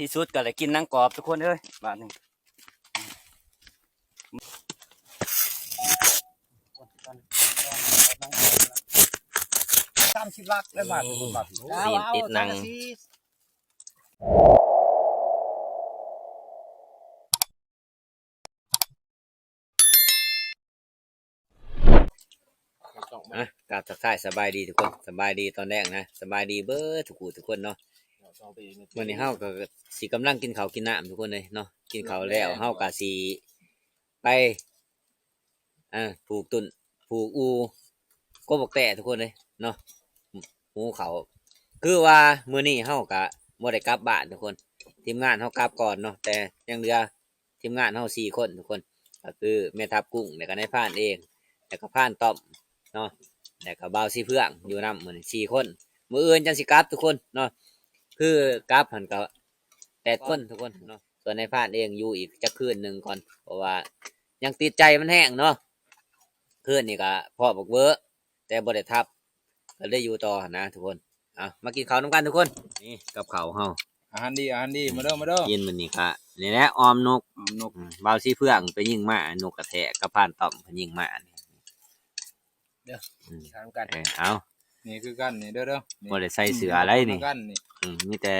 ທີ່ສຸດກໍໄດ້ກິນໜັງກອບທຸກຄົນເອີຍ ບາດນີ້ ສາມສິບຫຼັກແລ້ວບາດນີ້ ຊີ້ນຕິດໜັງ. ອ່ະ ກາບທັກທາຍສະບາຍດີທຸກຄົນ ສະບາຍດີຕອນແລງນະ ສະບາຍດີເບິດທຸກຜູ້ທຸກຄົນເນາະ. ມື້ນີ້ເຮົາກໍຊິກຳລັງກິນເຂົ້າກິນນ້ຳທຸກຄົນເລີຍເນາະ ກິນເຂົ້າແລ້ວເຮົາກໍຊິໄປ ອ່າ ຜູກຕົ້ນຜູກອູ ກົກບັກແຕທຸກຄົນເລີຍເນາະ ຫູເຂົ້າ. ຄືວ່າມື້ນີ້ເຮົາກໍບໍ່ໄດ້ກັບບ້ານທຸກຄົນ ທີມງານເຮົາກັບກ່ອນເນາະ ແຕ່ຍັງເຫຼືອ ທີມງານເຮົາສີ່ຄົນທຸກຄົນ ກໍຄືແມ່ທັບກຸ້ງ ແລ້ວກໍນາຍພານເອງ ແລ້ວກໍພານຕ້ອມເນາະ ແລ້ວກໍບ່າວສີເຟືອງຢູ່ນຳ ມື້ນີ້ສີ່ຄົນ. ມື້ອື່ນຈັ່ງຊິກັບທຸກຄົນເນາະ ຄືກັບຫັ້ນກໍແປດຄົນທຸກຄົນເນາະ ສ່ວນນາຍພານເອງຢູ່ອີກຈັກຄືນໜຶ່ງກ່ອນ ເພາະວ່າຍັງຕິດໃຈມັນແຮງເນາະ. ຄືນນີ້ກໍພໍບັກເວີ ແຕ່ບໍ່ໄດ້ທັບ ກໍເລີຍຢູ່ຕໍ່ຫັ້ນນະທຸກຄົນ. ເອົາ ມາກິນເຂົ້ານຳກັນທຸກຄົນ ນີ້ກັບເຂົ້າເຮົາ ອາຫານດີ ອາຫານດີ ອືມ ມາເດີ ມາເດີ. ກິນມື້ນີ້ກະນີ້ແຫຼະ ອອມນົກ ອອມນົກ ອືມ ບ່າວສີເຟືອງໄປຍິງມາ ນົກກະແທກກັບພານຕ້ອມເພິ່ນຍິງມານີ້ ເດີ ອືມ ທານກັນ ເອີ ເອົາ ນີ້ຄືກັນນີ້ ເດີ ເດີ ນີ້ ບໍ່ໄດ້ໃສ່ເສື້ອໃດນີ້ ອືມ ມີແຕ່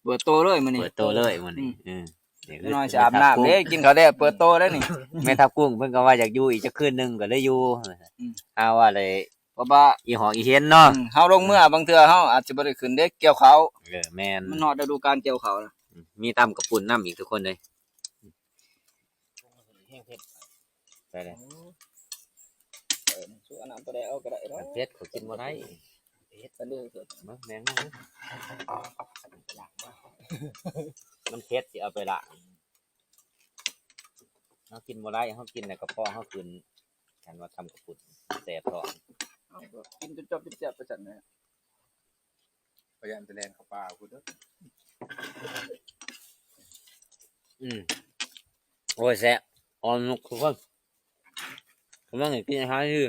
ເປີດໂຕເລີຍມື້ນີ້ ເປີດໂຕເລີຍມື້ນີ້ ອືມ ເອີ ນີ້ຄື ນ້ອຍຊິອາບນ້ຳເດ້ ກິນເຂົ້າແລ້ວເປີດໂຕເດ້ນີ້. ແມ່ທັບກຸ້ງເພິ່ນກໍວ່າຢາກຢູ່ອີກຈັກຄືນໜຶ່ງກໍເລີຍຢູ່ ອືມ ຫາວ່າໄດ້ ເພາະວ່າອີ່ຫອກອີ່ເຫັນເນາະ ອືມ ເຮົາລົງເມືອບາງເທື່ອເຮົາອາດຈະບໍ່ໄດ້ຂຶ້ນເດ້ກ່ຽວເຂົ້າ ເອີ ແມ່ນ ມັນຮອດລະດູການກ່ຽວເຂົ້າລະ ອືມ ມີຕຳກະປຸ້ນນຳອີກທຸກຄົນເດ້ ແຮງເຜັດ ໃສ່ເລີຍ ເອີ ເອີ ສຸກອັນນັ້ນປາແດກເອົາກໍໄດ້ເນາະ ມັນເຜັດ ຂ້ອຍກິນບໍ່ໄດ້ ເຜັດອັນນີ້ເຜັດ ເບິ່ງແມງເນາະ ມັນເຜັດ ຊິເອົາໄປລ້າງ ເຮົາກິນບໍ່ໄດ້ ເຮົາກິນແລ້ວກະເພາະເຮົາຂຶ້ນ ຄັນວ່າຕຳກະປຸ້ນແສບທ້ອງ ເອົາ ກິນຈົນຈົບແຊບໆ ໄປຊັ້ນແຫຼະ ຂ້ອຍຢ້ານໄປແລ່ນເຂົ້າປ່າພຸ້ນເດີ ອືມ ໂອ້ຍ ແຊບ ອ່ອມນົກທຸກຄົນ ກຳລັງຊິກິນອາຫານຢູ່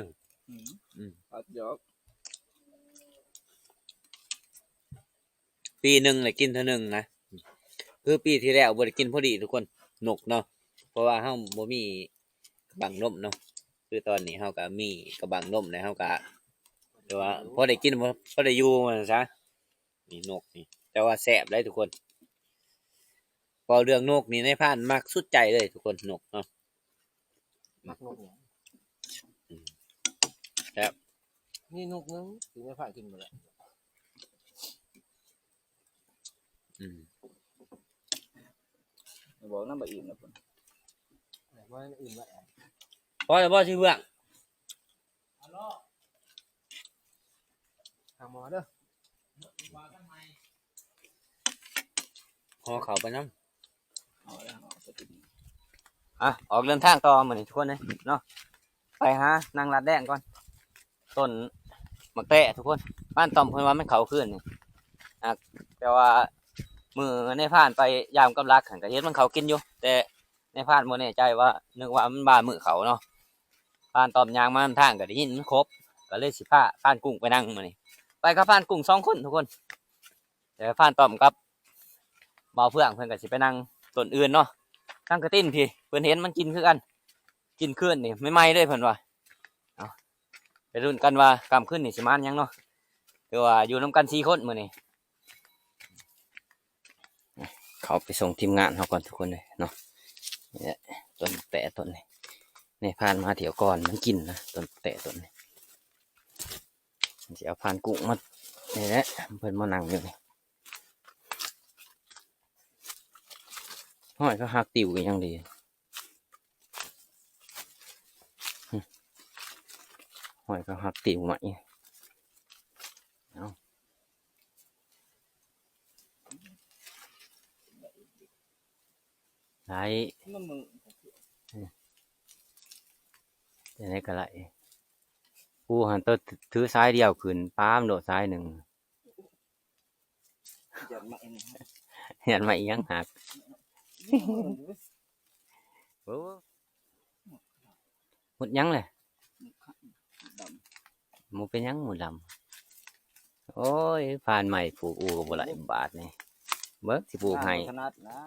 ອືມ ອືມ ພັກຢອກ ປີໜຶ່ງໄດ້ກິນເທື່ອໜຶ່ງນະ ຄືປີທີ່ແລ້ວບໍ່ໄດ້ກິນພໍດີທຸກຄົນ ນົກເນາະ ເພາະວ່າເຮົາບໍ່ມີກະບັງນົມເນາະ ຄືຕອນນີ້ເຮົາກະມີກະບັງນົມແລ້ວ ເຮົາກະ ແຕ່ວ່າພໍໄດ້ກິນ ພໍໄດ້ຢູ່ວ່າຊັ້ນຊະ ນີ້ນົກນີ້ ແຕ່ວ່າແຊບເລີຍທຸກຄົນ ເວົ້າເລື່ອງນົກນີ້ ນາຍພານມັກສຸດໃຈເລີຍທຸກຄົນ ນົກເນາະ ມັກນົກຫຍັງ ອືມ ແຊບ ມີນົກໜຶ່ງທີ່ນາຍພານກິນບໍ່ໄດ້ ອືມ ບອກນຳບໍ່ອີ່ມນະ ບໍ່ໃຫ້ມັນອີ່ມແລ້ວ ພໍແລ້ວບໍ່ຊິເບືອງ ຫາໝໍເດີ ຫໍ່ເຂົ້າໄປນຳ ອ່ະ ອອກເດີນທາງຕໍ່ມື້ນີ້ທຸກຄົນເອີຍເນາະ ໄປຫານັ່ງລາດແດງກ່ອນ ຕົ້ນໝາກແຕະທຸກຄົນ ບ້ານຕ້ອມເພິ່ນວ່າມັນເຂົ້າຄືນນີ້ ອ່ະ ແຕ່ວ່າມື້ນາຍພານໄປຢາມກັບຫຼັກຫັ້ນ ກະເຫັນມັນເຂົ້າກິນຢູ່ ແຕ່ ນາຍພານບໍ່ແນ່ໃຈວ່າ ນຶກວ່າມັນບາມື້ເຂົ້າເນາະ ພານຕ້ອມຍ່າງມານຳທາງກໍໄດ້ຍິນມັນຄົບ ກໍເລີຍຊິພາພານກຸ້ງໄປນັ່ງມື້ນີ້ ໄປກັບພານກຸ້ງສອງຄົນທຸກຄົນ ແຕ່ພານຕ້ອມກັບບ່າວເຟືອງເພິ່ນກໍຊິໄປນັ່ງຕົ້ນອື່ນເນາະ ນັ່ງກະຕິນພີ້ ເພິ່ນເຫັນມັນກິນຄືກັນ ກິນຄືນນີ້ໃໝ່ໆເລີຍເພິ່ນວ່າ ເອົາ ໄປລຸ້ນກັນວ່າຄ່ຳຄືນນີ້ຊິມານຫຍັງເນາະ ຄືວ່າຢູ່ນຳກັນສີ່ຄົນມື້ນີ້ ເຂົ້າໄປສົ່ງທີມງານເຮົາກ່ອນທຸກຄົນເລີຍເນາະ ນີ້ແຫຼະ ຕົ້ນແຕະຕົ້ນນີ້ ນາຍພານມາທ່ຽວກ່ອນມັນກິນນະ ຕົ້ນແຕະຕົ້ນນີ້ ຊິເອົາພານກຸ້ງມາ ນີ້ແຫຼະ ເພິ່ນມານັ່ງຢູ່ນີ້ ຫ້ອຍ ເຂົາຫັກຕິວອີ່ຫຍັງດີ ຫ້ອຍ ເຂົາຫັກຕິວໃໝ່ ເອົາ ໄດ້ ມັນມື ຈັ່ງໃດກໍໄດ້ ກູຫັ້ນໂຕຖືສາຍດຽວຂຶ້ນ ປາມໂລດສາຍໜຶ່ງ ຢ້ານໄມ້ຫຍັງ ຢ້ານໄມ້ຫຍັງຫັກ ໂອ້ ມຸດຫຍັງແຫຼະ ດຳ ໝູເປັນຫຍັງໝູດຳ ໂອ້ຍ ພານໃໝ່ຜູກອູກໍບໍ່ໄດ້ບາດນີ້ ເບິ່ງຊິປູກໃຫ້ ງານບໍ່ຖະໜັດນະ.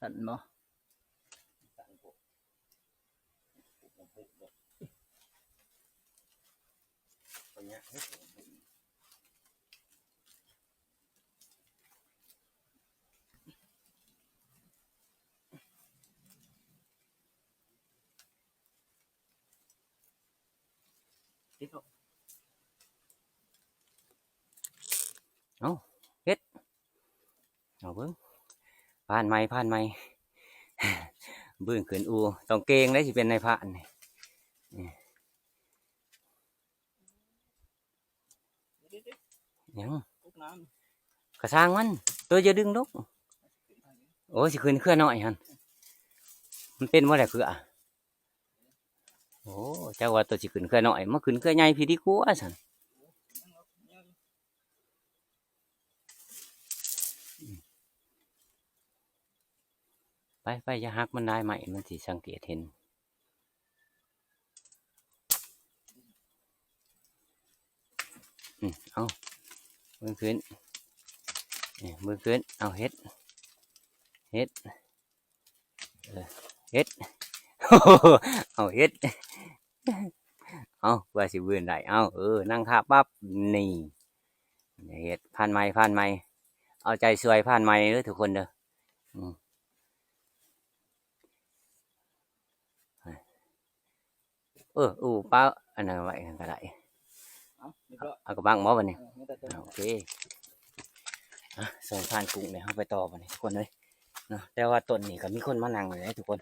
ສັ່ນບໍ່? ເອົ້າ ເຮັດ ເອົາເບິ່ງ ຜ່ານໃໝ່ ຜ່ານໃໝ່ ບືນຂຶ້ນອູ່ ຕ້ອງເກັ່ງເດ້ ຊິເປັນນາຍພານນີ້. ຫຍັງ? ກະຊ່າງມັນ ໂຕຢ່າດຶງດົກ. ໂອ້ ຊິຂຶ້ນເຄືອນ້ອຍຫັ້ນ ມັນເປັນບໍ່ໄດ້ເຄືອ. ໂອ້ ຈັກວ່າໂຕຊິຂຶ້ນເຄືອນ້ອຍ ມາຂຶ້ນເຄືອໃຫຍ່ພີ້ດີກວ່າຊັ້ນ. ໄປໆ ຢ່າຫັກມັນຫຼາຍ ໄມ້ມັນຊິສັງເກດເຫັນ. ອືມ ເອົາ ເບິ່ງຂຶ້ນ ນີ້ ເບິ່ງຂຶ້ນ ເອົາ ເຮັດ ເຮັດ ເອີ ເຮັດ ເອົາ ເຮັດ ເອົາ ກວ່າຊິບືນໄດ້ ເອົາ ເອີ ນັ່ງທ່າປັບ ນີ້ ເຮັດ ຜ່ານໃໝ່ ຜ່ານໃໝ່ ເອົາໃຈຊ່ວຍຜ່ານໃໝ່ເດີທຸກຄົນເດີ. ອືມ ເອີ ອູ່ປະອັນນັ້ນໄວ້ຫັ້ນກະໄດ້. ເອົາ ເອົາກະບັງບໍ່ບາດນີ້? ເອີ ມີແຕ່ຕົວນີ້ ໂອເຄ ອ່ະ ສອງຜ່ານກຸ້ງນີ້ ເຮົາໄປຕໍ່ບາດນີ້ທຸກຄົນເອີຍເນາະ. ແຕ່ວ່າຕົ້ນນີ້ກະມີຄົນມານັ່ງຢູ່ເດ້ທຸກຄົນ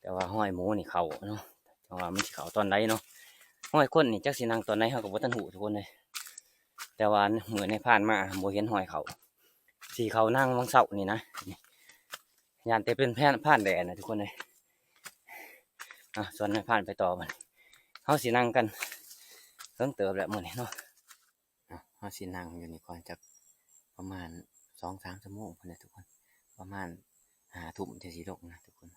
ແຕ່ວ່າຮອຍໝູນີ້ເຂົ້າເນາະ ຈັ່ງວ່າມັນຊິເຂົ້າຕອນໃດເນາະ. ຮອຍຄົນນີ້ຈັກຊິນັ່ງຕອນໃດ ເຮົາກະບໍ່ທັນຮູ້ທຸກຄົນເອີຍ. ແຕ່ວ່າມື້ໃນຜ່ານມາບໍ່ເຫັນຮອຍເຂົ້າ ຊິເຂົ້ານັ່ງຫວ່າງເຊົ້ານີ້ນະ. ຢ້ານແຕ່ເປັນຜ່ານ ຜ່ານແດດນະທຸກຄົນເອີຍ. ອ່ະ ສ່ວນໃນຜ່ານໄປຕໍ່ບາດນີ້ ເຮົາຊິນັ່ງກັນເຖິງເຕີບແລ້ວມື້ນີ້ເນາະ. ອ່ະ ເຮົາຊິນັ່ງຢູ່ນີ້ກ່ອນຈັກປະມານສອງສາມຊົ່ວໂມງພຸ້ນແຫຼະທຸກຄົນ ປະມານຫ້າທຸ່ມຈັ່ງຊິລົງນະທຸກຄົນ.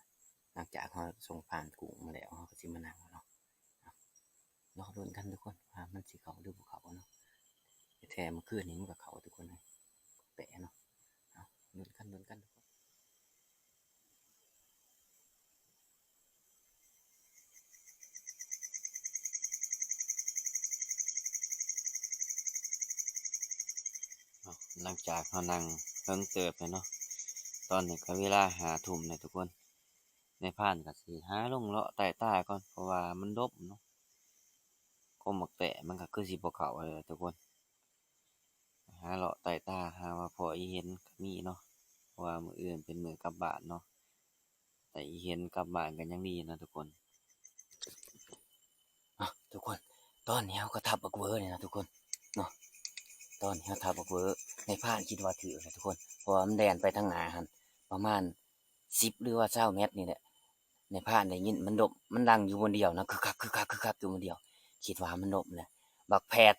ຫຼັງຈາກເຮົາສົ່ງຜ່ານກຸ້ງມາແລ້ວ ເຮົາກະຊິມານັ່ງເນາະ. ລໍລຸ້ນກັນທຸກຄົນວ່າມັນຊິເຂົ້າຫຼືບໍ່ເຂົ້າເນາະ. ແທ້ໆ ມື້ຄືນນີ້ມັນກະເຂົ້າທຸກຄົນເອີຍ ແປະເນາະ. ເອົາ ລຸ້ນກັນ ລຸ້ນກັນທຸກຄົນ. ເອົາ ຫຼັງຈາກເຮົານັ່ງເຖິງເຕີບແລ້ວເນາະ ຕອນນີ້ກະເວລາຫ້າທຸ່ມແລ້ວທຸກຄົນ. ນາຍພານກະຊິຫາລົງເລາະໃຕ້ຕາກ່ອນ ເພາະວ່າມັນດົບເນາະ. ກົກໝາກແຕະມັນກະຄືຊິບໍ່ເຂົ້າແລ້ວທຸກຄົນ. ຫາເລາະໃຕ້ຕາ ຫາວ່າພໍອີເຫັນກະມີເນາະ ເພາະວ່າມື້ອື່ນເປັນມື້ກັບບ້ານເນາະ. ແຕ່ອີເຫັນກັບບ້ານກະຍັງດີນະທຸກຄົນ. ອ່ະ ທຸກຄົນ ຕອນນີ້ເຮົາກະທັບບັກເວີນີ້ນະທຸກຄົນເນາະ. ຕອນນີ້ເຮົາທັບບັກເວີ ນາຍພານຄິດວ່າຖືກນະທຸກຄົນ ເພາະວ່າມັນແລ່ນໄປທາງໜ້າຫັ້ນປະມານສິບຫຼືວ່າຊາວແມັດນີ້ແຫຼະ. ນາຍພານໄດ້ຍິນມັນດົບ ມັນດັງຢູ່ບ່ອນດຽວນະ ຄຶກຄັກ ຄຶກຄັກ ຄຶກຄັກຢູ່ບ່ອນດຽວ ຄິດວ່າມັນດົບແຫຼະ. ບັກແຜດ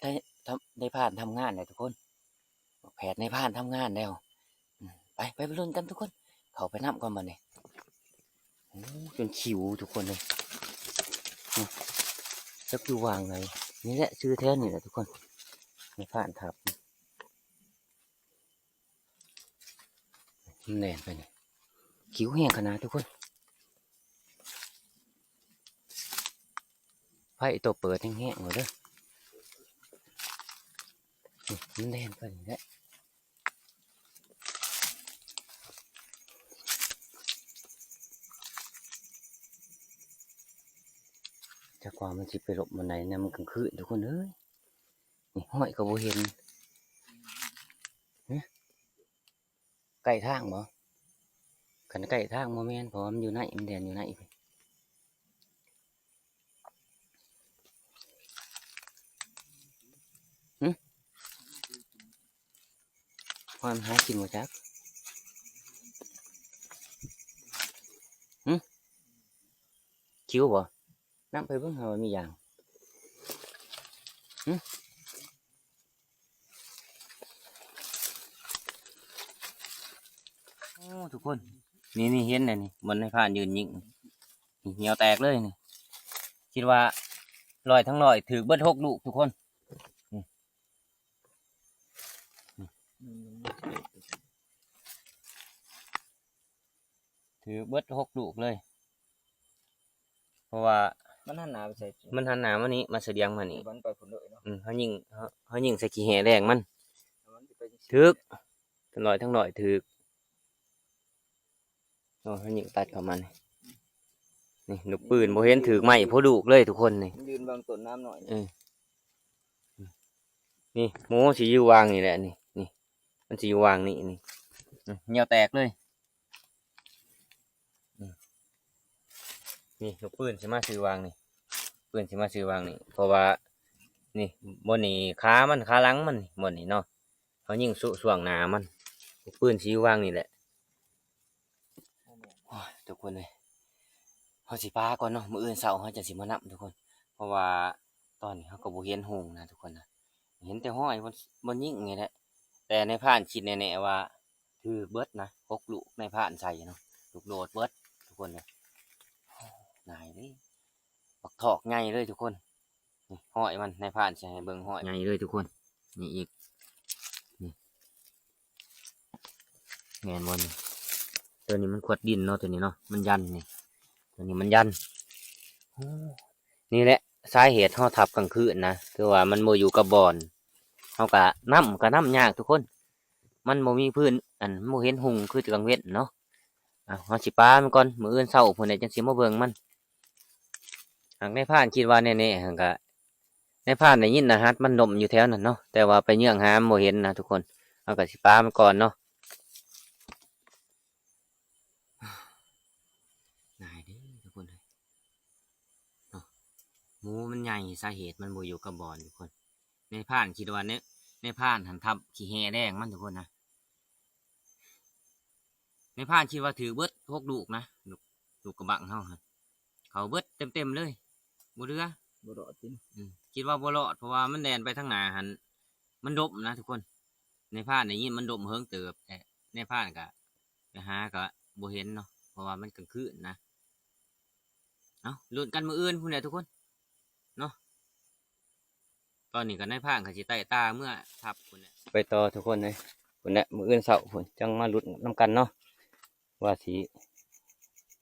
ນາຍພານທຳງານແລ້ວທຸກຄົນ ບັກແຜດນາຍພານທຳງານແລ້ວ. ອືມ ໄປ ໄປ ໄປລຸ້ນກັນທຸກຄົນ ເຂົ້າໄປນຳກ່ອນບາດນີ້. ໂອ້ ຈົນຂິວທຸກຄົນເອີຍ ອືມ ຈັກຢູ່ຫວ່າງໃດ. ນີ້ແຫຼະ ຊື່ແຖວນີ້ແຫຼະທຸກຄົນ ນາຍພານທັບ. ມັນແລ່ນໄປນີ້ ຂິວແຮງຂະໜາດທຸກຄົນ. ໄຟໂຕເປີດແຮງໆ ໂລດເດີ. ນີ້ ມັນແລ່ນໄປນີ້ແຫຼະ. ຈັກວ່າມັນຊິໄປຫຼົບບ່ອນໃດ ຍາມມັນກາງຄືນທຸກຄົນເອີຍ. ນີ້ ຫ້ອຍກໍບໍ່ເຫັນ. ຮະ? ໃກ້ທາງບໍ່? ຄັນໃກ້ທາງບໍ່ແມ່ນ ເພາະວ່າມັນຢູ່ໃນ ມັນແລ່ນຢູ່ໃນ. ຫຶ? ຮອຍມັນຫາກິນບໍ່ຈັກ. ຫຶ? ຄິວບໍ່? ນຳໄປເບິ່ງຫາວ່າມີຫຍັງ. ຫຶ? ໂອ້ ທຸກຄົນ ນີ້ ນີ້ເຫັນແລ້ວນີ້ ບ່ອນນາຍພານຢືນຍິງ ນີ້ ຫ່ຽວແຕກເລີຍນີ້. ຄິດວ່າຮ້ອຍທັງຮ້ອຍ ຖືກເບິດຫົກລູກທຸກຄົນ. ນີ້ ຖືກເບິດຫົກລູກເລີຍ ເພາະວ່າ ມັນຫັນໜ້າໄປໃສ? ມັນຫັນໜ້າມານີ້ ມາສະດຽງມານີ້ ມັນໄປພຸ້ນເລີຍເນາະ. ອືມ ເຮົາຍິງ ເຮົາ ເຮົາຍິງໃສ່ຂີ້ແຫ້ແດງມັນ ມັນຊິໄປ ຖືກ ທັງຮ້ອຍທັງຮ້ອຍຖືກ. ໂອ້ ເຮົາຍິງຕັດເຂົ້າມານີ້ ນີ້ລູກປືນບໍ່ເຫັນຖືກໄມ້ພໍລູກເລີຍທຸກຄົນນີ້ ມັນຢືນເບິ່ງຕົ້ນນ້ຳໜ້ອຍ. ເອີ ນີ້ໝູຊິຢູ່ຫວ່າງນີ້ແຫຼະ ນີ້ ນີ້ ມັນຊິຢູ່ຫວ່າງນີ້ ນີ້ ອືມ ຫ່ຽວແຕກເລີຍ. ອືມ ນີ້ລູກປືນຊິມາຊື່ຫວ່າງນີ້ ປືນຊິມາຊື່ຫວ່າງນີ້ ເພາະວ່າ ນີ້ ບ່ອນນີ້ຂາມັນ ຂາຫຼັງມັນ ບ່ອນນີ້ເນາະ ເຮົາຍິງຊຸຊ່ວງໜ້າມັນ ລູກປືນຊິຢູ່ຫວ່າງນີ້ແຫຼະ. ໂອ້ຍ ທຸກຄົນເອີຍ ເຮົາຊິປາກ່ອນເນາະ ມື້ອື່ນເຊົ້າເຮົາຈັ່ງຊິມານຳທຸກຄົນ ເພາະວ່າຕອນນີ້ເຮົາກໍບໍ່ເຫັນຮຸ່ງນະທຸກຄົນນະ ເຫັນແຕ່ຮອຍບ່ອນ ບ່ອນຍິງນີ້ແຫຼະ. ແຕ່ນາຍພານຄິດແນ່ໆວ່າຖືກເບິດນະ ຫົກລູກນາຍພານໃສ່ເນາະ ລູກໂດດເບິດທຸກຄົນເອີຍ. ນາຍເດ້ ບັກຖອກໃຫຍ່ເລີຍທຸກຄົນ. ນີ້ຮອຍມັນ ນາຍພານຊິໃຫ້ເບິ່ງຮອຍໃຫຍ່ເລີຍທຸກຄົນ. ນີ້ອີກ ນີ້ ແມ່ນບໍ່ນີ້? ຕົວນີ້ມັນຂວດດິນເນາະ ຕົວນີ້ເນາະ ມັນຢັນນີ້ ຕົວນີ້ມັນຢັນ. ໂອ້ ນີ້ແຫຼະສາເຫດເຮົາທັບກາງຄືນນະ ຄືວ່າມັນບໍ່ຢູ່ກັບບ່ອນ ເຮົາກະ ນຳກະນຳຍາກທຸກຄົນ ມັນບໍ່ມີພື້ນ ອັນ ບໍ່ເຫັນຮຸ່ງຄືແຕ່ກາງເວັນເນາະ. ເອົາ ເຮົາຊິປາມັນກ່ອນ ມື້ອື່ນເຊົ້າພຸ້ນແຫຼະ ຈັ່ງຊິມາເບິ່ງມັນ. ຫາກນາຍພານຄິດວ່າແນ່ໆ ຫັ້ນກະ ນາຍພານໄດ້ຍິນລະຫັດມັນດົມຢູ່ແຖວນັ້ນເນາະ ແຕ່ວ່າໄປເຍືອງຫາມັນບໍ່ເຫັນນະທຸກຄົນ. ເຮົາກະຊິປາມັນກ່ອນເນາະ. ນາຍເດ້ທຸກຄົນເອີຍເນາະ ໝູມັນໃຫຍ່ ສາເຫດມັນບໍ່ຢູ່ກັບບ່ອນທຸກຄົນ. ນາຍພານຄິດວ່າ ນາຍ ນາຍພານຫັ້ນທັບຂີ້ແຮ່ແດງມັນທຸກຄົນນະ. ນາຍພານຄິດວ່າຖືກເບິດຫົກລູກນະ ລູກ ລູກກະບັ້ງເຮົາຫັ້ນ ເຂົ້າເບິດເຕັມໆເລີຍ ບໍ່ເຫຼືອ ບໍ່ລອດຕິ. ອືມ ຄິດວ່າບໍ່ລອດ ເພາະວ່າມັນແລ່ນໄປທາງໜ້າຫັ້ນ ມັນດົມນະທຸກຄົນ. ນາຍພານໄດ້ຍິນມັນດົມເຫິງເຕີບ ແຕ່ນາຍພານກະໄປຫາກະບໍ່ເຫັນເນາະ ເພາະວ່າມັນກາງຄືນນະ. ເອົາ ລຸ້ນກັນມື້ອື່ນພຸ້ນແຫຼະທຸກຄົນເນາະ. ຕອນນີ້ກໍນາຍພານກໍຊິໄຕ່ຕາເມືອທັບພຸ້ນແຫຼະ ໄປຕໍ່ທຸກຄົນເອີຍ ພຸ້ນແຫຼະ ມື້ອື່ນເຊົ້າພຸ້ນຈັ່ງມາລຸ້ນນຳກັນເນາະ ວ່າຊິ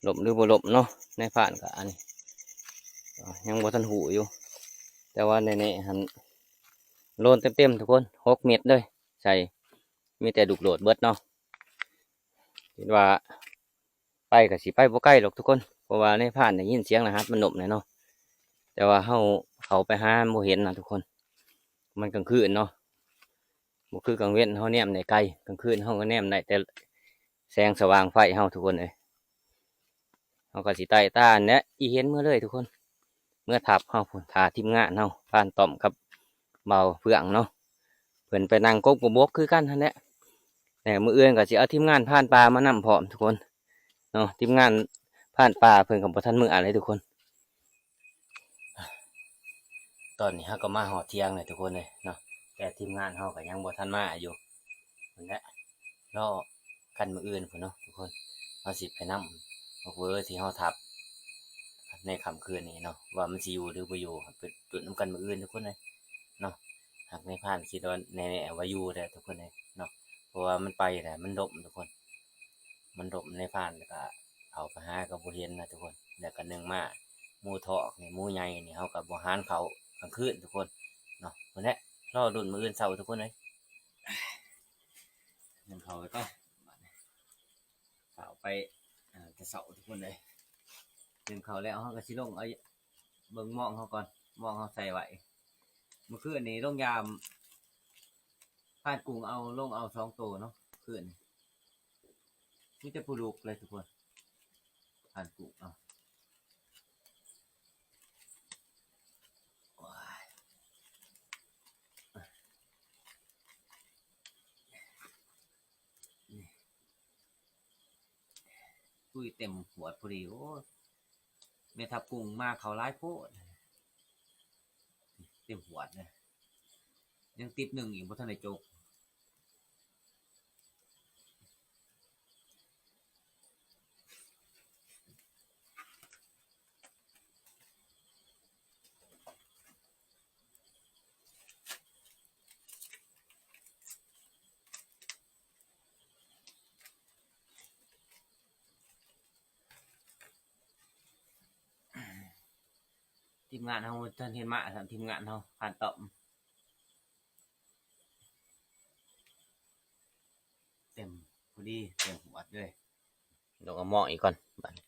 ລົ້ມຫຼືບໍ່ລົ້ມເນາະ. ນາຍພານກໍອັນ ຍັງບໍ່ທັນຮູ້ຢູ່ ແຕ່ວ່າແນ່ໆຫັ້ນ ໂລນເຕັມໆທຸກຄົນ ຫົກເມັດເລີຍ ໃສ່ ມີແຕ່ລູກໂດດເບິດເນາະ. ຄິດວ່າ ໄປກໍຊິໄປບໍ່ໄກດອກທຸກຄົນ ເພາະວ່ານາຍພານໄດ້ຍິນສຽງລະຫັດມັນນົບແຫຼະເນາະ ແຕ່ວ່າເຮົາເຂົ້າໄປຫາບໍ່ເຫັນນະທຸກຄົນ ມັນກາງຄືນເນາະ ບໍ່ຄືກາງເວັນເຮົາແນມໄດ້ໄກ ກາງຄືນເຮົາກໍແນມໄດ້ແຕ່ແສງສະຫວ່າງໄຟເຮົາທຸກຄົນເອີຍ. ເຮົາກໍຊິໄຕ່ຕາຫັ້ນແຫຼະ ອີເຫັນເມືອເລີຍທຸກຄົນ ເມືອທັບເຮົາພຸ້ນ ຖ້າທີມງານເຮົາ ພານຕ້ອມກັບບ່າວເຟືອງເນາະ ເພິ່ນໄປນັ່ງກົບກະບົກຄືກັນຫັ້ນແຫຼະ. ແຕ່ມື້ອື່ນກໍຊິເອົາທີມງານພານປ່າມານຳພ້ອມທຸກຄົນເນາະ ທີມງານພານປ່າເພິ່ນກໍບໍ່ທັນເມືອເລີຍທຸກຄົນ. ຕອນນີ້ເຮົາກໍມາຮອດຖຽງແລ້ວທຸກຄົນເອີຍເນາະ ແຕ່ທີມງານເຮົາກໍຍັງບໍ່ທັນມາຢູ່ ພຸ້ນແຫຼະ ລໍກັນມື້ອື່ນພຸ້ນເນາະທຸກຄົນ. ເຮົາຊິໄປນຳ ເອີ ທີ່ເຮົາທັບໃນຄ່ຳຄືນນີ້ເນາະ ວ່າມັນຊິຢູ່ຫຼືບໍ່ຢູ່ ໄປລຸ້ນນຳກັນມື້ອື່ນທຸກຄົນເອີຍເນາະ. ຫາກນາຍພານຄິດວ່າແນ່ໆວ່າຢູ່ແຫຼະທຸກຄົນເອີຍເນາະ ເພາະວ່າມັນໄປແລ້ວ ມັນດົມທຸກຄົນ ມັນດົມ ນາຍພານກໍເຂົ້າໄປຫາກໍບໍ່ເຫັນນະທຸກຄົນ. ແລ້ວກໍໜຶ່ງມາ ໝູຖອກນີ້ ໝູໃຫຍ່ນີ້ ເຮົາກໍບໍ່ຫານເຂົ້າກາງຄືນທຸກຄົນເນາະ. ພຸ້ນແຫຼະ ລໍລຸ້ນມື້ອື່ນເຊົ້າທຸກຄົນເອີຍ. ໜຶ່ງເຂົ້າໄປກ່ອນ ບາດນີ້ເຂົ້າໄປ ເອີ ແຕ່ເຊົ້າທຸກຄົນເອີຍ. ໜຶ່ງເຂົ້າແລ້ວເຮົາກໍຊິລົງເອົາ ເບິ່ງມອງເຮົາກ່ອນ ມອງເຮົາໃສ່ໄວ້. ມື້ຄືນນີ້ລົງຢາມ ພານກຸ້ງເອົາ ລົງເອົາສອງໂຕເນາະ ຄືນນີ້ ມີແຕ່ປູລຸກເລີຍທຸກຄົນ ພານກຸ້ງເອົາ. ໂອ້ຍ ຕຸ້ຍເຕັມຫວດພໍດີ. ໂອ້ຍ ແມ່ທັບກຸ້ງມາ ເຂົ້າຫຼາຍໂພດ ເຕັມຫວດເລີຍ. ຍັງຕິບໜຶ່ງອີກ ບໍ່ທັນໄດ້ຈົກ. ທີມງານເຮົາ ທ່ານເຫັນມາ ທີມງານເຮົາ ຜ່ານຕອບ ເຕັມພໍດີ ເຕັມຫວດເລີຍ. ລອງເອົາມອງອີກກ່ອນບາດນີ້.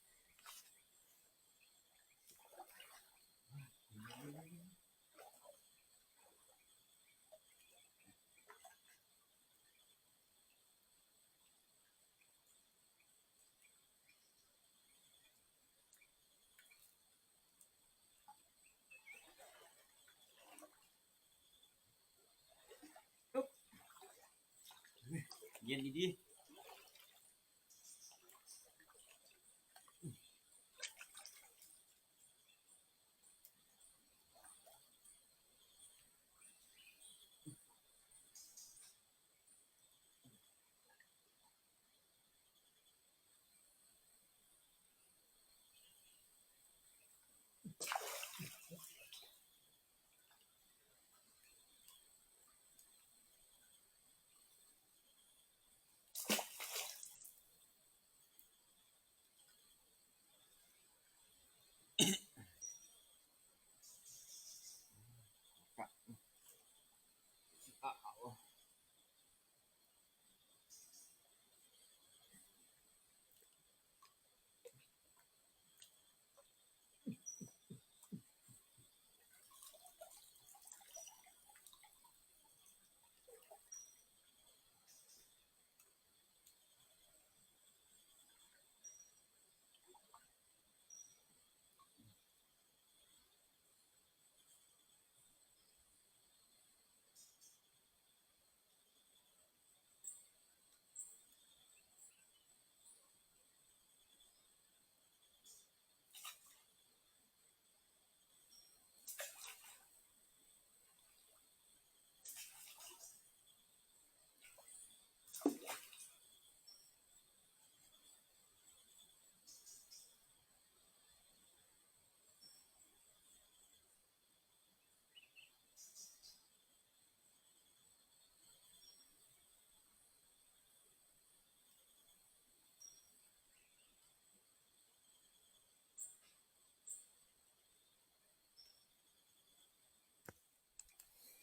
ເຢັນດີໆ.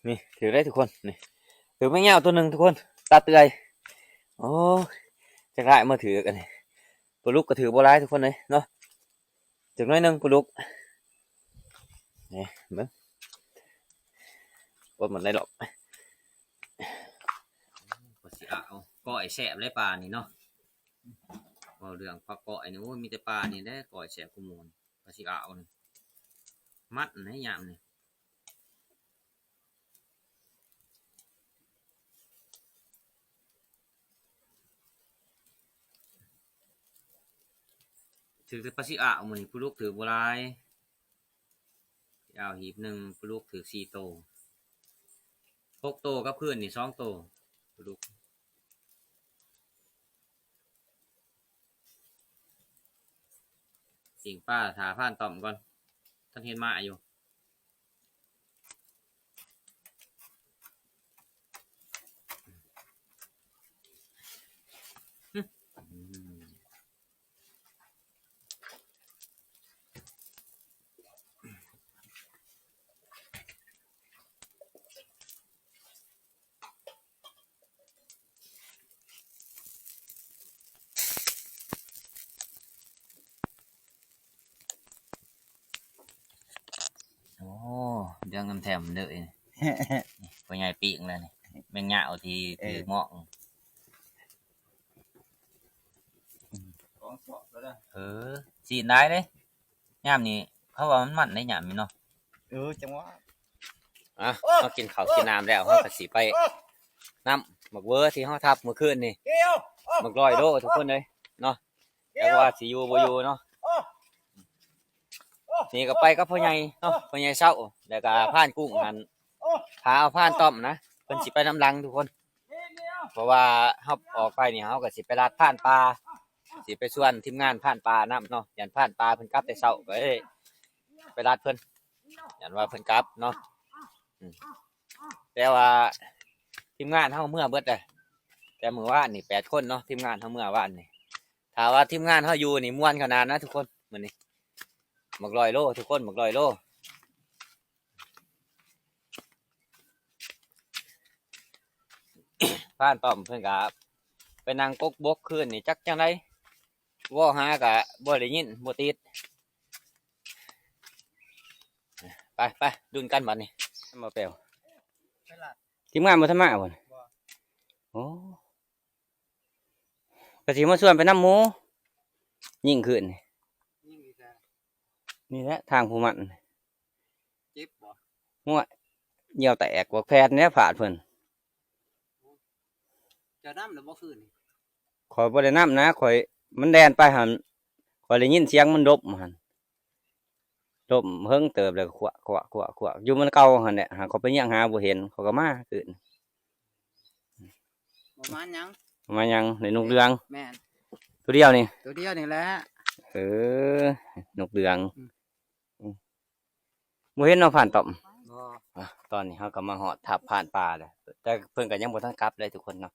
ນີ້ຖືກໄດ້ທຸກຄົນ ນີ້ຖືກແມງຍາວໂຕໜຶ່ງທຸກຄົນ ຕາເຕືອຍ. ໂອ້ຍ ຈັກຫຼາຍມາຖືກອັນນີ້ ປາດຸກກໍຖືກບໍ່ຫຼາຍທຸກຄົນເອີຍເນາະ ຈັກໜ້ອຍໜຶ່ງປາດຸກ. ນີ້ເບິ່ງ ບໍ່ໝົດໄດ້ດອກ. ກໍຊິເອົາ ກ້ອຍແຊບເລີຍປານີ້ເນາະ. ເວົ້າເລື່ອງປາກ້ອຍນີ້ ໂອ້ຍ ມີແຕ່ປານີ້ແຫຼະ ກ້ອຍແຊບກວ່າໝູ່. ປາຊິອາວນີ້ ມັດໃນຍາມນີ້ ຖືກແຕ່ປາຊິອາວມື້ນີ້ ປາດຸກຖືກບໍ່ຫຼາຍ. ຊິອາວຮີບໜຶ່ງ ປາດຸກຖືກສີ່ໂຕ ຫົກໂຕກັບຄືນນີ້ສອງໂຕ ປາດຸກ. ປີ້ງປາຖ້າພານຕ້ອມກ່ອນ ທ່ານເຫັນມາຢູ່. ລື່ອງແຖມເດີ ນີ້ ພໍ່ໃຫຍ່ປີ້ງແລ້ວນີ້ ແມງຍາວທີ່ຖືກໝອກ ຂອງຊອບແລ້ວເດີ ເອີ ຊີ້ນຫຼາຍເດ້ ຍາມນີ້ເຂົາວ່າມັນມັນເດ້ຍາມນີ້ເນາະ ເອີ ຈັງຫວະ ອ່ະ ເຮົາກິນເຂົ້າກິນນ້ຳແລ້ວ ເຮົາກໍຊິໄປນຳໝາກເວີທີ່ເຮົາທັບມື້ຄືນນີ້ ໝາກຮ້ອຍໂລທຸກຄົນເອີຍເນາະ ຈັກວ່າຊິຢູ່ບໍ່ຢູ່ເນາະ ນີ້ກໍໄປກັບພໍ່ໃຫຍ່ເນາະ ພໍ່ໃຫຍ່ເຊົາ ແລ້ວກໍພານກຸ້ງຫັ້ນ ຖ້າເອົາພານຕ້ອມນະ ເພິ່ນຊິໄປນຳຫຼັງທຸກຄົນ ເພາະວ່າເຮົາອອກໄປນີ້ ເຮົາກໍຊິໄປລັດຜ່ານປ່າ ຊິໄປຊວນທີມງານຜ່ານປ່ານຳເນາະ ຢ້ານຜ່ານປ່າເພິ່ນກັບແຕ່ເຊົ້າ ກໍເລີຍໄປລັດເພິ່ນ ຢ້ານວ່າເພິ່ນກັບເນາະ ອືມ ແຕ່ວ່າທີມງານເຮົາເມືອເບິດເດ້ ແຕ່ມື້ວານນີ້ແປດຄົນເນາະ ທີມງານເຮົາເມືອວານນີ້ ຖ້າວ່າທີມງານເຮົາຢູ່ນີ້ມ່ວນຂະໜາດນະທຸກຄົນ ມື້ນີ້ ໝາກຮ້ອຍໂລທຸກຄົນ ໝາກຮ້ອຍໂລ ຜ່ານປ້ອມເພິ່ນກະໄປນັ່ງກົກບົກຄືນນີ້ ຈັກຈັ່ງໃດ ວໍຫາກະບໍ່ໄດ້ຍິນ ບໍ່ຕິດ ໄປໆ ລຸ້ນກັນບັດນີ້ ບໍ່ແປວ ທີມງານບໍ່ທັນມາບໍ່ ໂອ້ ກະຊິມາຊວນໄປນຳໝູ ຍິງຄືນນີ້ ຍິງຢູ່ໃສ ນີ້ແຫຼະທາງຜູ້ມັນ ເຈັບບໍ່ ໂອ້ຍ ຍ່ຽວແຕກບັກແຜ່ນແຫຼະ ພາດເພິ່ນ ເຈົ້ານຳແລ້ວບໍ່ຄືນນີ້ ຂ້ອຍບໍ່ໄດ້ນຳນະ ຂ້ອຍ ມັນແລ່ນໄປຫັ້ນ ຂ້ອຍໄດ້ຍິນສຽງມັນດົບຫັ້ນ ດົບເຫິງເຕີບແລ້ວ ຄວະ ຄວະ ຄວະ ຄວະ ຢູ່ມັນເກົ່າຫັ້ນແຫຼະ ຫາຂ້ອຍໄປຍ່າງຫາບໍ່ເຫັນ ຂ້ອຍກໍມາຄືນ ປະມານຫຍັງ ປະມານຫຍັງ ໄດ້ນົກເຫຼືອງ ແມ່ນ ໂຕດຽວນີ້ ໂຕດຽວນີ້ແຫຼະ ເອີ ນົກເຫຼືອງ ອືມ ອືມ ບໍ່ເຫັນເນາະ ຜ່ານຕ້ອມ ບໍ່ ອ່ະ ຕອນນີ້ເຮົາກໍມາຮອດທັບຜ່ານປ່າແລ້ວ ແຕ່ເພິ່ນກໍຍັງບໍ່ທັນກັບເລີຍທຸກຄົນເນາະ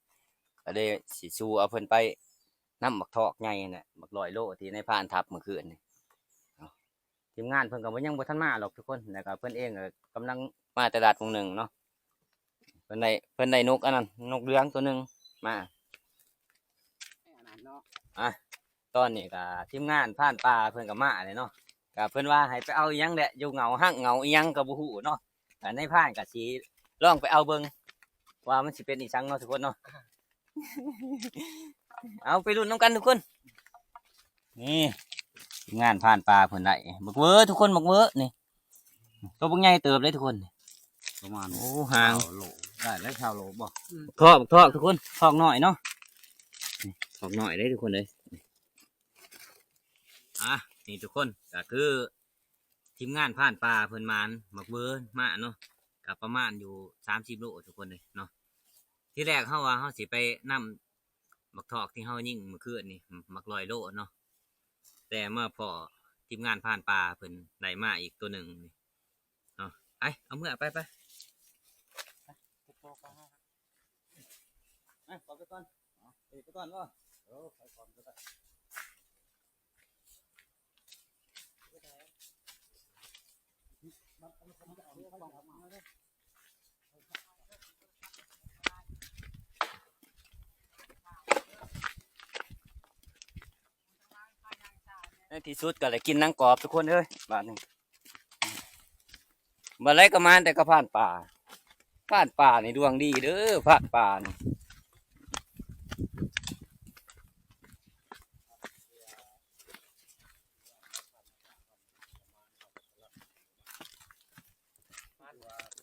ກໍເລີຍຊິສູ່ເອົາເພິ່ນໄປນຳບັກທອກໃຫຍ່ຫັ້ນແຫຼະ ບັກຮ້ອຍໂລທີ່ນາຍພານທັບມື້ຄືນນີ້ ທີມງານເພິ່ນກໍບໍ່ ຍັງບໍ່ທັນມາດອກທຸກຄົນ ແລ້ວກໍເພິ່ນເອງກໍກຳລັງມາແຕ່ລາດໝ່ອງໜຶ່ງເນາະ ເພິ່ນໄດ້ ເພິ່ນໄດ້ນົກອັນນັ້ນ ນົກເຫຼືອງໂຕໜຶ່ງມາ ອັນນັ້ນເນາະ ອ່ະ ຕອນນີ້ກໍທີມງານຜ່ານປ່າເພິ່ນກໍມາແລ້ວເນາະ ກໍເພິ່ນວ່າໃຫ້ໄປເອົາອີ່ຫຍັງແຫຼະ ຢູ່ເຫງົາຮັກເຫງົາອີ່ຫຍັງກໍບໍ່ຮູ້ເນາະ ກໍນາຍພານກໍຊິລອງໄປເອົາເບິ່ງ ວ່າມັນຊິເປັນອີ່ຫຍັງເນາະທຸກຄົນເນາະ ເອົາໄປລຸ້ນນຳກັນທຸກຄົນ ນີ້ທີມງານຜ່ານປ່າເພິ່ນໄດ້ບັກເວີທຸກຄົນ ບັກເວີນີ້ ໂຕບັກໃຫຍ່ເຕີບເລີຍທຸກຄົນ ປະມານ ໂອ້ ຫາງ ຊາວໂລ ໄດ້ແລ້ວຊາວໂລບໍ່ ອືມ ທອກ ທອກທຸກຄົນ ທອກນ້ອຍເນາະ ນີ້ທອກນ້ອຍເດ້ທຸກຄົນເອີຍ ອ່ະ ນີ້ທຸກຄົນ ກໍຄືທີມງານຜ່ານປ່າເພິ່ນໝານບັກເວີມາເນາະ ກໍປະມານຢູ່ສາມສິບໂລທຸກຄົນເອີຍເນາະ ທີແລກເຮົາວ່າເຮົາຊິໄປນຳບັກທອກທີ່ເຮົາຍິງມື້ຄືນນີ້ ບັກຮ້ອຍໂລເນາະ ແຕ່ມາພໍ້ທີມງານຜ່ານປ່າເພິ່ນໄດ້ມາອີກໂຕໜຶ່ງນີ້ເນາະ ໄປ ເອົາເມືອ ໄປ ໄປ ໄປ ໄປກ່ອນ ໄປກ່ອນບໍ່ ເອີ ໄປກ່ອນກໍໄດ້ ໃນທີ່ສຸດກໍໄດ້ກິນໜັງກອບທຸກຄົນເອີຍ ບາດນີ້ ບໍ່ໄດ້ກໍມາແຕ່ກັບຜ່ານປ່າ ຜ່ານປ່ານີ້ດວງດີເດີ ຜ່ານປ່ານີ້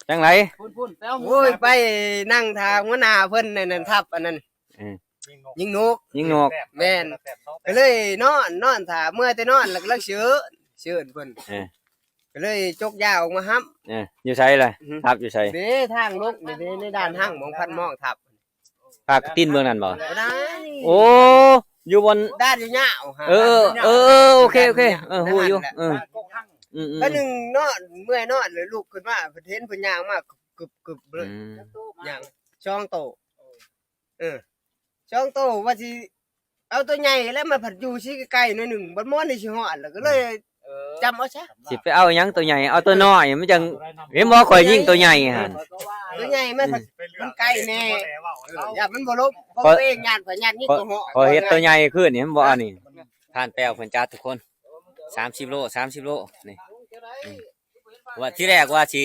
ຈັ່ງໃດ ພຸ້ນໆ ໄປເອົາໝູ ໂອ້ຍ ໄປນັ່ງຖ້າຫົວໜ້າເພິ່ນນັ້ນ ທັບອັນນັ້ນ ເອີ ຍິງນົກ ຍິງນົກ ແມ່ນ ກໍເລີຍນອນ ນອນຖ້າ ເມື່ອຍແຕ່ນອນ ແລ້ວກໍເຊີນ ເຊີນເພິ່ນ ເອີ ກໍເລີຍຈົກຢາອອກມາຮັບ ເອີ ຢູ່ໃສລະ ອືຮຶ ທັບຢູ່ໃສ ເດ້ ທາງລົງນີ້ເດ້ ໃນດ້ານຮັງ ໝ່ອງພັນມອງທັບ ພາກະຕິນເບື້ອງນັ້ນບໍ່ ບໍ່ໄດ້ ໂອ້ ຢູ່ບ່ອນ ດ້ານຍາວໆ ເອີ ເອີ ເອີ ໂອເຄ ໂອເຄ ເອີ ຮູ້ຢູ່ ເອີ ອືມໆ ແລ້ວໜຶ່ງນອນ ເມື່ອຍນອນ ແລ້ວລຸກຂຶ້ນມາ ເພິ່ນເຫັນເພິ່ນຍ່າງມາ ກຶບໆ ເລີຍ ອືມ ຍ່າງສອງໂຕ ເອີ ສອງໂຕ ວ່າຊິ ເອົາໂຕໃຫຍ່ແລ້ວ ມັນພັດຢູ່ຊິໃກ້ໆ ໜ້ອຍໜຶ່ງ ບັດມອນນີ້ຊິຮອດ ແລ້ວກໍເລີຍ ເອີ ຈຳເອົາຊະ ຊິໄປເອົາຫຍັງໂຕໃຫຍ່ ເອົາໂຕນ້ອຍ ມັນຈັ່ງ ເຫັນບໍ່ ຂ້ອຍຍິງໂຕໃຫຍ່ຫັ້ນ ໂຕໃຫຍ່ມັນ ມັນໃກ້ແນ່ ເອີ ຢ້ານມັນບໍ່ລົບ ເພາະ ເພາະຕົວເອງຢ້ານ ຂ້ອຍຢ້ານຍິງໂຕເຫາະ ຂ້ອຍເຮັດໂຕໃຫຍ່ຄືນນີ້ ມັນບໍ່ອັນນີ້ ທ່ານແປວເພິ່ນຈັດທຸກຄົນ ສາມສິບໂລ ສາມສິບໂລ ນີ້ ອືມ ວ່າທີແລກວ່າຊິ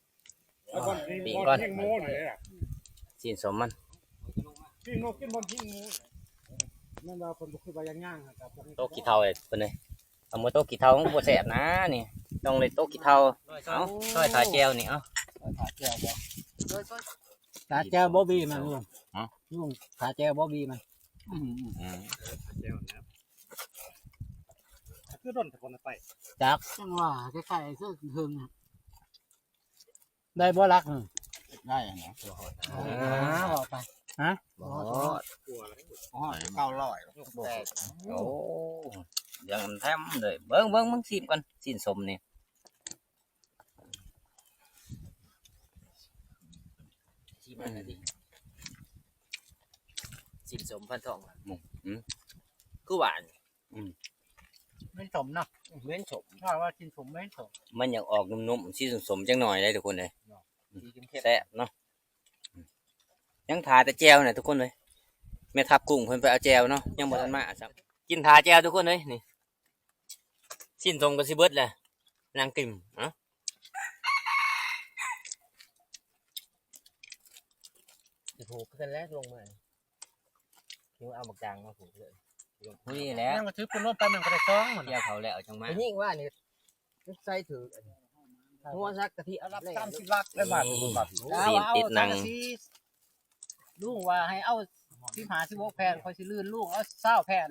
ປີ້ງກ່ອນ ຊີ້ນສົ້ມມັນ ປີ້ງນົກກິນບ່ອນປີ້ງໝູ ແມ່ນວ່າເພິ່ນບໍ່ຄືວ່າຍ່າງໆ ໂຕະຂີ້ເຖົ້າເດ້ເພິ່ນເອີຍ. ເອົາມາໂຕະຂີ້ເຖົ້າມັນບໍ່ແຊບນະນີ້ ຕ້ອງໄດ້ໂຕະຂີ້ເຖົ້າ. ເອົາ ຊອຍຂາແຈ່ວນີ້ ເອົາ ຂາແຈ່ວບໍ່ ຂາແຈ່ວບໍ່ບີມັນ ລຸງ ຮະ ລຸງ ຂາແຈ່ວບໍ່ບີມັນ ອືມ ອືມ ຂາແຈ່ວນະ ຄືດົນແຕ່ຄົນໄປ ຈັກ ຈັ່ງວ່າ ຄ້າຍໆຄືເທິງນະ. ໄດ້ບໍ່ຫຼັກ? ໄດ້ນະ ບໍ່ຮອດ ອ້າວ ເອົາໄປ ຮະ ບໍ່ຮອດ ບໍ່ຮອດ ເກົ້າຮ້ອຍ ໂອ້ ຍັງແຖມເລີຍ. ເບິ່ງ ເບິ່ງ ເບິ່ງ ຊີມກ່ອນ ຊີ້ນສົ້ມນີ້ ຊີມອັນນັ້ນດິ ຊີ້ນສົ້ມພັນທອງ ອືມ ຄືຫວານ ອືມ ເໝັນສົ້ມເນາະ ເໝັນສົ້ມ ຖ້າວ່າຊີ້ນສົ້ມເໝັນສົ້ມ ມັນຢາກອອກນຸ້ມໆ ສີສົ້ມໆ ຈັກໜ້ອຍເດ້ທຸກຄົນເອີຍ ເນາະ ອືມ ສີເຂັ້ມໆ ແຊບເນາະ. ອືມ ຍັງຖ້າແຕ່ແຈ່ວນະທຸກຄົນເອີຍ ແມ່ທັບກຸ້ງເພິ່ນໄປເອົາແຈ່ວເນາະ ຍັງບໍ່ທັນມາຊ້ຳ ກິນຖ້າແຈ່ວທຸກຄົນເອີຍ. ນີ້ຊີ້ນສົ້ມກໍຊິເບິດແລ້ວ ນັ່ງກິນ ເອົ້າ ຊິຜູກຄືກັນແຫຼະລົງມາ ຊິເອົາບັກຈາງມາຜູກເລີຍ ພໍດີແລ້ວ ຍັງຖືປຸ້ນລົງໄປມັນກໍໄດ້ສອງ ມັນ ກ່ຽວເຂົ້າແລ້ວຈັ່ງມາ ຍິງວ່ານີ້ ໃສ່ຖືກ ຫົວສັກກະທິ ຮັບສາມສິບຫຼັກແລ້ວບາດນີ້ ຊີ້ນຕິດໜັງ ລຸງວ່າໃຫ້ເອົາສິບຫ້າ ສິບຫົກແຜ່ນ ຂ້ອຍຊິລື່ນລຸງເອົາຊາວແຜ່ນ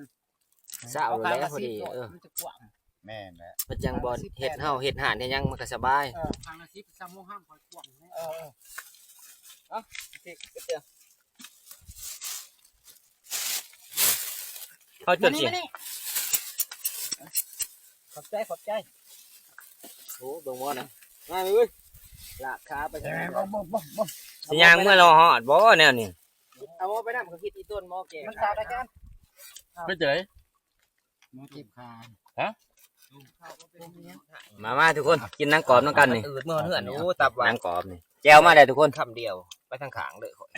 ຊາວແລ້ວພໍດີ ເອີ ມັນຈະກວ້າງ ແມ່ນແຫຼະ ມັນຈັ່ງບໍ່ເຮັດເຮົາເຮັດຮ້ານເຮັດຫຍັງມັນກໍສະບາຍ ເອີ ຄັ້ງລະສິບ ຊາວໂມງຫ້າມຂ້ອຍກວ້າງ ເອີ ເອົາ ເຮົາຈົນຊິ ມານີ້ ມານີ້ ຂອບໃຈ ຂອບໃຈ ໂອ້ ເບິ່ງໝໍ້ນະ ມາເວີ້ຍ ລາກຂາໄປ ເອີ ບໍ່ ບໍ່ ບໍ່ ຊິຍ່າງເມືອລໍຮອດບໍ່ແນວນີ້ ເອົາໝໍ້ໄປນຳ ເຂົາຄິດອີຕົ້ນໝໍ້ແກ່ ມັນຕາກໄດ້ແກ່ນ ເປັນຈັ່ງໃດ ໝໍ້ເຈັບຂາ ຮະ ມາ ມາທຸກຄົນ ກິນໜັງກອບນຳກັນນີ້ ອືດເມືອເຮືອນ ໂອ້ ຕັບຫວານ ໜັງກອບນີ້ ແຈ່ວມາແລ້ວທຸກຄົນ ຄຳດຽວ ໄປທາງຂ້າງເລີຍຂ້ອຍ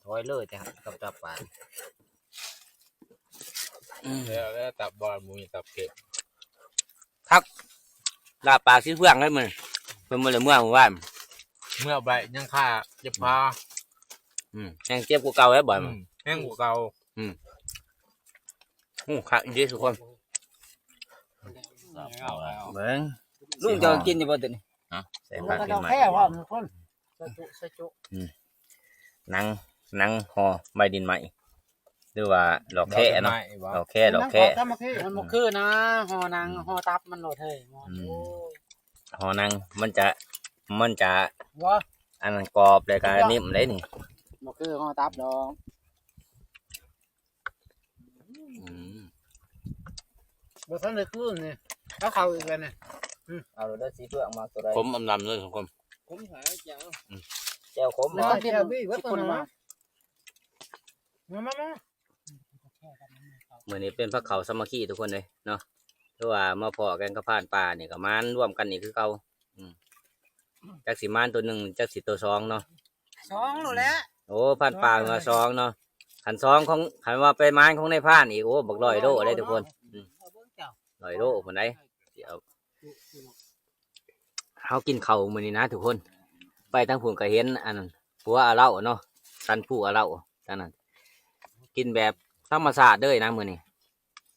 ຖອຍເລີຍແຕ່ກັບຕັບຫວານ ອືມ ແລ້ວ ແລ້ວຕັບຫວານ ໝູນີ້ຕັບເກັບ ຄັກ ລາບປາກສີເຟືອງເລີຍມື້ນີ້ ເພິ່ນບໍ່ໄດ້ເມືອມື້ວານ ເມືອໄປຍັງຄາເຈັບຂາ ອືມ ແຮງເຈັບກວ່າເກົ່າແລ້ວບາດນີ້ ອືມ ແຮງກວ່າເກົ່າ ອືມ ໂອ້ ຄັກອີ່ຫຼີທຸກຄົນ ເບິ່ງ ລຸງເຈົ້າກິນຢູ່ບໍ່ໂຕນີ້? ຮະ? ໃສ່ຜັກ ເອົາແຄ່ພ້ອມທຸກຄົນ ອືມ ໜັງ ໜັງຫໍ່ໃບດິນໄມ້ ຫຼືວ່າຫຼອກແຄເນາະ ຫຼອກແຄ ຫຼອກແຄ ມັນບໍ່ຄືນະ ຫໍ່ໜັງ ອືມ ຫໍ່ຕັບມັນໂລດເຮີຍ ອືມ ໂອ້ຍ ຫໍ່ໜັງມັນຈະ ມັນຈະ ບໍ່ ອັນນັ້ນກອບ ແລ້ວກະ ບໍ່ ນິ້ມເດ້ນີ້ ບໍ່ຄືຫໍ່ຕັບດອກ ອືມ ບໍ່ທັນໄດ້ຄືນນີ້ ເອົາເຂົ້າອີກແລ້ວນີ້ ອືມ ເອົາເດີ ສີເຜືອກມາໂຕໃດ ຂົມອຳລຳເລີຍ ຂົມ ຂົມຫາແຈ່ວ ອືມ ແຈ່ວຂົມ ແລ້ວຕ້ອງກິນ ແຈ່ວບີ່ເບິດ ກິນຜົນໄມ້ ມາ ມາ ມາ ມື້ນີ້ເປັນພາກເຂົ້າສາມັກຄີທຸກຄົນເລີຍເນາະ ຄືວ່າມາພໍ້ກັນກັບພານປ່ານີ້ກໍມາລວມກັນອີກຄືເກົ່າ ອືມ ຈັກຊິມານໂຕໜຶ່ງ ຈັກຊິໂຕສອງເນາະ ສອງໂລດແຫຼະ ໂອ້ ພານປ່າວ່າສອງເນາະ ຄັນສອງຂອງ ຄັນວ່າໄປມານຂອງນາຍພານອີກ ໂອ້ ບັກຮ້ອຍໂລເດ້ທຸກຄົນ ອືມ ເອົາເບິ່ງເຈົ້າ ຮ້ອຍໂລພຸ້ນໃດ ຊິເອົາ ເຮົາກິນເຂົ້າມື້ນີ້ນະທຸກຄົນ ໄປທາງພຸ້ນກໍເຫັນອັນນັ້ນ ພູອາເລົາເນາະ ສັນພູອາເລົາທາງນັ້ນ ກິນແບບທຳມະຊາດເລີຍນະມື້ນີ້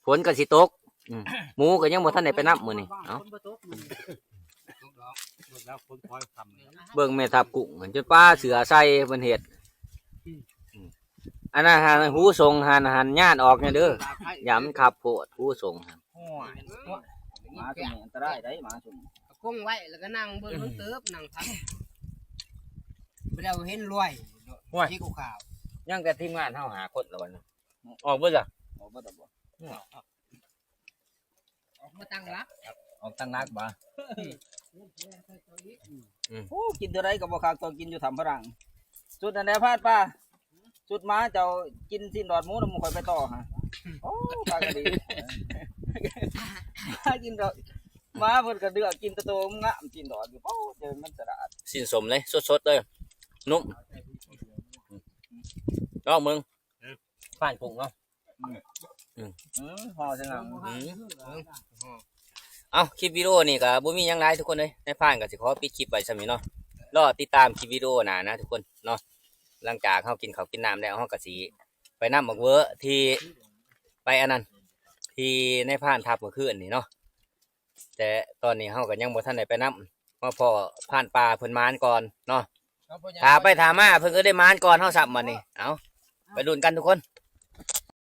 ຝົນກໍຊິຕົກ ອືມ ໝູກໍຍັງບໍ່ທັນໄດ້ໄປນຳມື້ນີ້ ເອົ້າ ຝົນບໍ່ຕົກມື້ນີ້ ຕົກດອກ ເບິ່ງແມ່ທັບກຸ້ງ ຈົນປ້າເສື້ອໃສ່ເພິ່ນເຮັດ ອືມ ອັນນັ້ນຫາ ຫູສົງຫັ້ນ ຫັ້ນຍາດອອກແດ່ເດີ ຢ້ານມັນຄັບໂພດ ຫູສົງຫັ້ນ ໂອ້ຍ ໝາຕົວນີ້ອັນຕະລາຍໄດ໋ ໝາຕົວນີ້ ກົງໄວ້ ແລ້ວກໍນັ່ງເບິ່ງ ອືມ ເບິ່ງເຕີບ ນັ່ງພັກ ບໍ່ໄດ້ເຫັນລວຍ ໂອ້ຍ ທີ່ຂາວ ຍັງແຕ່ທີມງານເຮົາຫ້າຄົນລະບັດນີ້ ອອກເບິດລະ ອອກເບິດລະບໍ່? ອອກມາຕັ້ງຫຼັກ ອອກຕັ້ງຫຼັກບໍ່? ອືມ ໂອ້ ກິນເທື່ອໃດກໍບໍ່ຄັກ ຕ້ອງກິນຢູ່ຖ້ຳພະລັງ ສຸດນັ້ນແຫຼະພາດປ່າ ສຸດມາເຈົ້າກິນຊີ້ນດອດໝູນຳໝູ່ຂ້ອຍໄປຕໍ່ຫາ ໂອ້ ປາກະດີ ກິນດອດ ມາເພິ່ນກໍເລືອກກິນແຕ່ໂຕງາມ ຊີ້ນດອດຢູ່ ໂອ້ ເຈີມັນສະຫຼາດ ຊີ້ນສົ້ມເລີຍ ສົດໆເລີຍ ນຸ້ມ ລອງເບິ່ງ ພານກຸ້ງເນາະ ອືມ ອືມ ຫໍ່ໃສ່ໜັງ ອືມ ເອົ້າ ຄລິບວິດີໂອນີ້ກໍບໍ່ມີຫຍັງຫຼາຍທຸກຄົນເອີຍ ນາຍພານກໍຊິຂໍປິດຄລິບໄວ້ສ່ຳນີ້ເນາະ ລໍຕິດຕາມຄລິບວິດີໂອໜ້ານະທຸກຄົນເນາະ ຫຼັງຈາກເຮົາກິນເຂົ້າກິນນ້ຳແລ້ວ ເຮົາກໍຊິໄປນຳບັກເວີທີ່ໄປອັນນັ້ນ ທີ່ນາຍພານທັບມື້ຄືນນີ້ເນາະ ແຕ່ຕອນນີ້ເຮົາກໍຍັງບໍ່ທັນໄດ້ໄປນຳ ມາພໍ້ພານປ່າເພິ່ນມານກ່ອນເນາະ ຖ້າໄປຖ້າມາເພິ່ນກໍໄດ້ມານກ່ອນເຮົາຊ້ຳບັດນີ້ ເອົ້າ ໄປລຸ້ນກັນທຸກຄົນ.